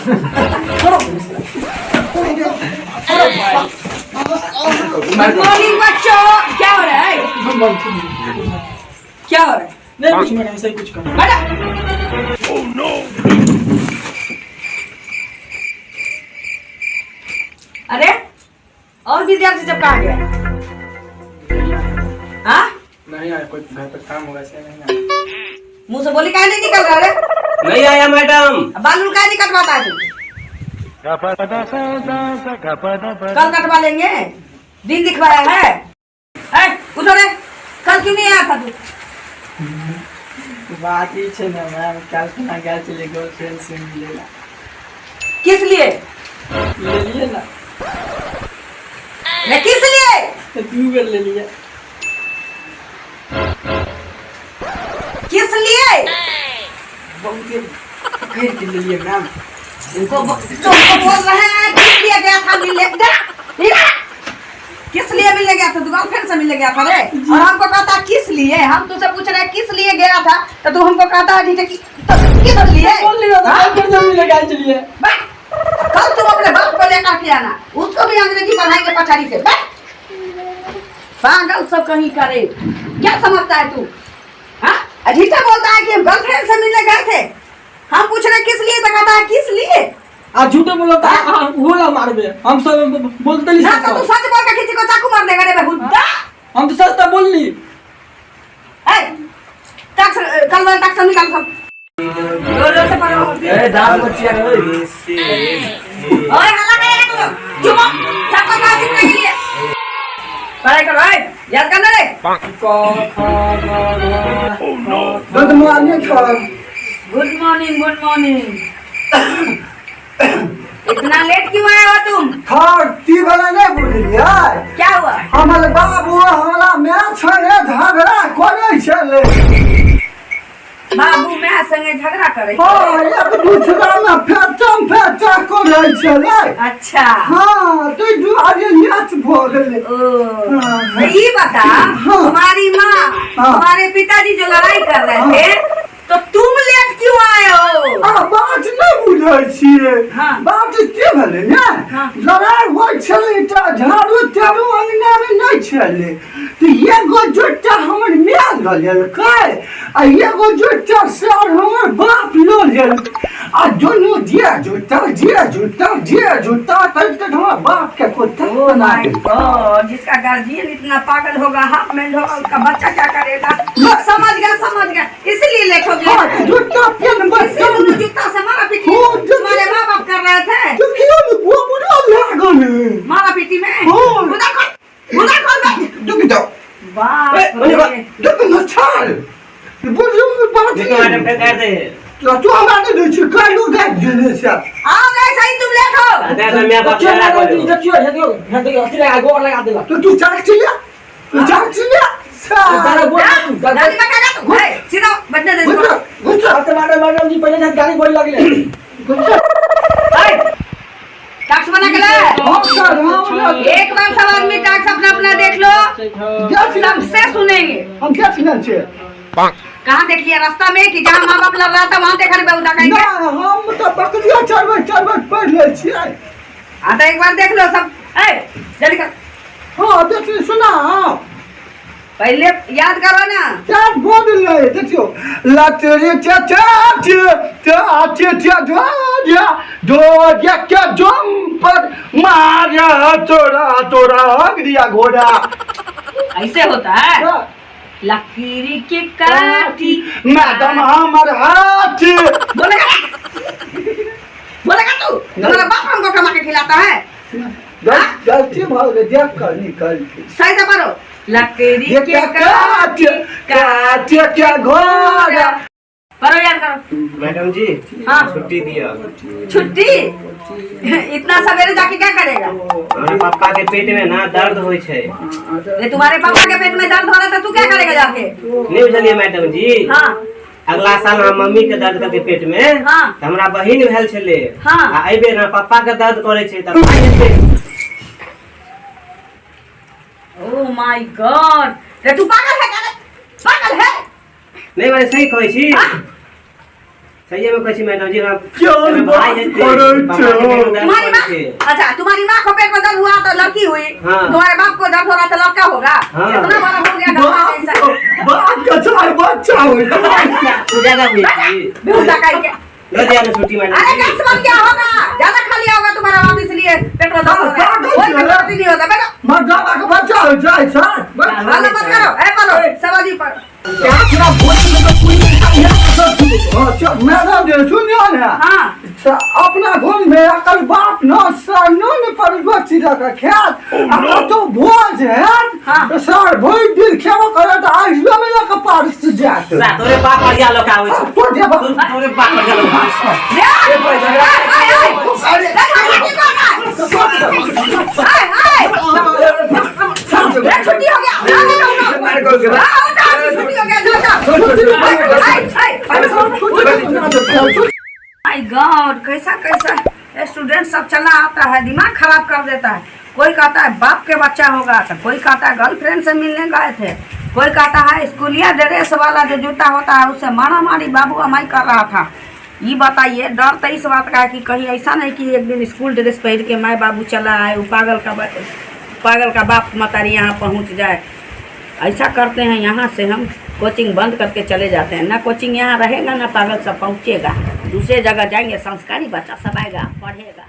Good morning बच्चों, क्या हो रहा है? क्या हो रहा है? नहीं कुछ मैडम, ऐसा ही कुछ कर। बैठा। अरे और विद्यार्थी सब कहाँ गया? हाँ नहीं आया, कोई घर पर काम होगा ऐसे नहीं आया। मुंह से बोली काहे नहीं निकल रहा रे? नहीं आया मैडम। बाल उल काहे नहीं कटवाता है तू? कल कटवा लेंगे, दिन दिखवाया है। ए, उठो रे, कल क्यों नहीं आया था तू? बात ई छै ने मैम, काल्हि खुना गेल छलियै गर्लफ्रेंड से मिले ला। किस लिए? लेलियै ना। ने किस लिए? तऽ दू बेर लेलियै। किस लिए? बहुते पकड़ि के लेलियै मैम। तुमको बोल रहे हैं किस लिए गया था मिलने? इधर आ, इधर आ। किस लिए मिलने गया था तू? गर्लफ्रेंड से मिलने गया था रे, और हमको कहता किस लिए? हम तुझसे पूछ रहे हैं किस लिए गया था, तो तू हमको कहता है ठीक है कि तो किस लिए? बोल लियौ तऽ गर्लफ्रेंड से मिले गेल छलियै। बैठ। कल तुम अपने बाप को लेकर के आना, उसको भी अंग्रेजी पढ़ाएंगे पछाड़ी से। बैठ। पागल सब कहीं करे, क्या समझता है तू? हाँ, अजीता बोलता है कि हम गर्लफ्रेंड से मिलने गए थे, हम पूछ रहे किस लिए, तो कहता है किस लिए। आ झूठे बोलो तऽ अहाँ ओहो ला मारबे, हम सब बोलते ना तो तू सच बोल के किसी को चाकू मार देगा रे बेहुदा। हम तऽ सच तऽ बोलली। ए टैक्स कल वाला टैक्स निकाल सब, जोर जोर से पढ़ो। ए दाल बचिया रे। ओए हल्ला करेगा तू लोग, चुप हो, सबको कहा चुप रहने के लिए। पढ़ाई करो, ए याद करना रे। क ख ग घ। Good morning sir. Good morning, good morning. इतना लेट क्यों आए हो तुम? सर की भेलै नहि बुझलियै? क्या हुआ? हमर बाबू हमरा माय छने झगड़ा करै छलै। बाबू my संगे झगड़ा करे? हँ, एक दूसरामे फेचम फेचा करै छलै। अच्छा। हँ, ताहि दुआरे लेट भऽ गेलै। ओ तो ये बता, तुम्हारी माँ, हाँ। तुम्हारे पिताजी जो लड़ाई कर रहे थे, तो तुम लेट क्यों आए हो? आ बात नहि बुझै छियै। हाँ। बात की भेलै ने, हाँ। लड़ाइ होइ छलै तऽ झाड़ू ताड़ू अङ्गनामे नहि छलै, तऽ एगो जुत्ता हमर माय लऽ लेलकै आ एगो जुत्ता सर हमर बाप लऽ लेलकै, आ दुनू जे जुत्ता जे जुत्ता जे जुत्ता करैत करैत हमर बापके कुत्ता ओ बना my देलकै। गॉड, जिसका गार्जियन इतना पागल होगा, हाफ मैन होगा, उसका बच्चा क्या करेगा? समझ गया, समझ गया, इसलिए लेट हो गया। हाँ, जुत्ता पेनबै। इसलिए तुम जूता से मारा पीटी हाँ, जूता- तुम्हारे माँ बाप कर रहे थे। देखियौ ने, गोबरो लागल है। मारा पीटी में। हाँ। उधर खोल, उधर खोल बैठ। देखि जाओ। बाप ए, ओने बा- रे। देखि ने छाल बुझू बात। देखो मैडम, फेर काटि दे। तो तू हमरा नहि दै छी, काल्हि गाबि देने से। आओ गए सही, तुम लेट हो। दे दे, my बाप देखियौ लड़ा मैडम जी, करू। देखियौ, हे देखियौ, हे देखियौ, अथी लगा गोबर लगा देलक। तो तू चाक चिड़िया, तू चाक चिड़िया। तारा गोड़ जा, तू गाली मत लगा तू। ए, सीधा बैठने दे इसको। घुस। अच्छा मैडम, मैडम जी पहिले से गाली बोले लगले। ए, टैक्स बना के ला। एक बार सब आदमी टैक्स अपना अपना देख लो, सबसे सुनेंगे। हम क्या छिनल छियै? कहाँ देख लिया? रास्ता में कि जहाँ माँ बाप लड़ रहा था वहाँ देखा रे बेहुदा कहीं के? नहि, हम तऽ बकरिया चरबैत चरबैत पढ़ि लै छियै। हाँ तो एक बार देख लो सब। ए जल्दी कर। हँ, देखियौ, सुना। पहले याद करो ना। क्या बोल रहे, देखियौ, लतरी चे चे चे चे चे चे ढो ढो के जम पर मारा तोरा तोरा हग दिया घोड़ा। ऐसे होता है? लकड़ी के काठी मैडम हमर हाथ। बोलेगा, बोलेगा तू? तुम्हारा बाप हमको कमा के खिलाता है। गलती भऽ गेलै, देख कर निकल। सही से पढ़ो, लकड़ी ये के क्या काठी काट काट के घोड़ा। पढ़ो, याद करो। मैडम जी। हाँ। छुट्टी दिया। छुट्टी? इतना सवेरे जाके क्या करेगा? हमरा पापा के पेट में ना दर्द होइ छै। ये तुम्हारे पापा के पेट में दर्द हो रहा था, तू क्या करेगा जाके? नहीं बुझलियै मैडम जी? हाँ। अगला साल हम मम्मी के दर्द करके पेट में, हाँ। तऽ हमरा बहिन भेल छलै। हाँ। आ एहि बेर ना पापा के दर्द करै छै तऽ भाइ हेतै। ओ my God रे, तू पागल है क्या रे? पागल है? नहि माने सही कहै छी। हाँ? सही में कहै छी मैडम जी, हमरा क्यों भाई बात हेतै, करै पापा के छौ? पेट में दर्द तुम्हारी करै माँ, छै। अच्छा तुम्हारी माँ को पेट में दर्द हुआ तो लड़की हुई। हाँ। तुम्हारे बाप को दर्द हो रहा तो लड़का होगा। हाँ। इतना बड़ा हो गया गधा बाप जैसा। बाप के चार बच्चा होइ छै। तू ज्यादा बुझै छी। बेहुदा काई के। लऽ दिया ने छुट्टी मैडम अरे जी। गैस बन गया होगा, ज्यादा खा लिया होगा तुम्हारा बाप, इसलिए पेट में दर्द हो रहा है। पागल कोई छे। गलती नहीं होता बेटा। मर्दाना के बच्चा होइ जाइ छै। हल्ला मत करो, ए पढ़ो सब आदमी पढ़ो। अपना भोज में तो कोई नहीं है। अच्छा मैडम जी सुनियो ने। हाँ। अपना घर में एकर बाप न सर न पर बच्ची लऽ कऽ खायत आ कतौ भोज हैत। हाँ। तऽ सर भरि दिन खेबो करत आ आइयो में लऽ कऽ पारस जायत। सा, तोरे बाप बढ़िया लोग आबै छौ। तो जेबा। तोरे बाप बढ़िया लोग आबै छौ। ले आ। आय, आय, आय। अरे देख, हम की कर रहा है? आय, आय। ले, छुट्टी हो गया। आ, ले, लो, लो। हाँ, उठा, छुट्टी हो गया, जाओ, जाओ। आय, आय, आय। My God, कैसा कैसा स्टूडेंट सब चला आता है, दिमाग खराब कर देता है। कोई कहता है बाप के बच्चा होगा, तो कोई कहता है गर्लफ्रेंड से मिलने गए थे, कोई कहता है स्कूलिया ड्रेस वाला जो जूता होता है उससे मारा मारी बाबू अमाई कर रहा था। ये बताइए, डर तो इस बात का है कि कहीं ऐसा नहीं कि एक दिन स्कूल ड्रेस पहन के माई बाबू चला आए, वो पागल का बाप मतारी यहाँ पहुँच जाए। ऐसा करते हैं, यहाँ से हम कोचिंग बंद करके चले जाते हैं। ना कोचिंग यहाँ रहेगा, ना पागल सब पहुँचेगा। दूसरे जगह जाएंगे, संस्कारी बच्चा सब आएगा, पढ़ेगा।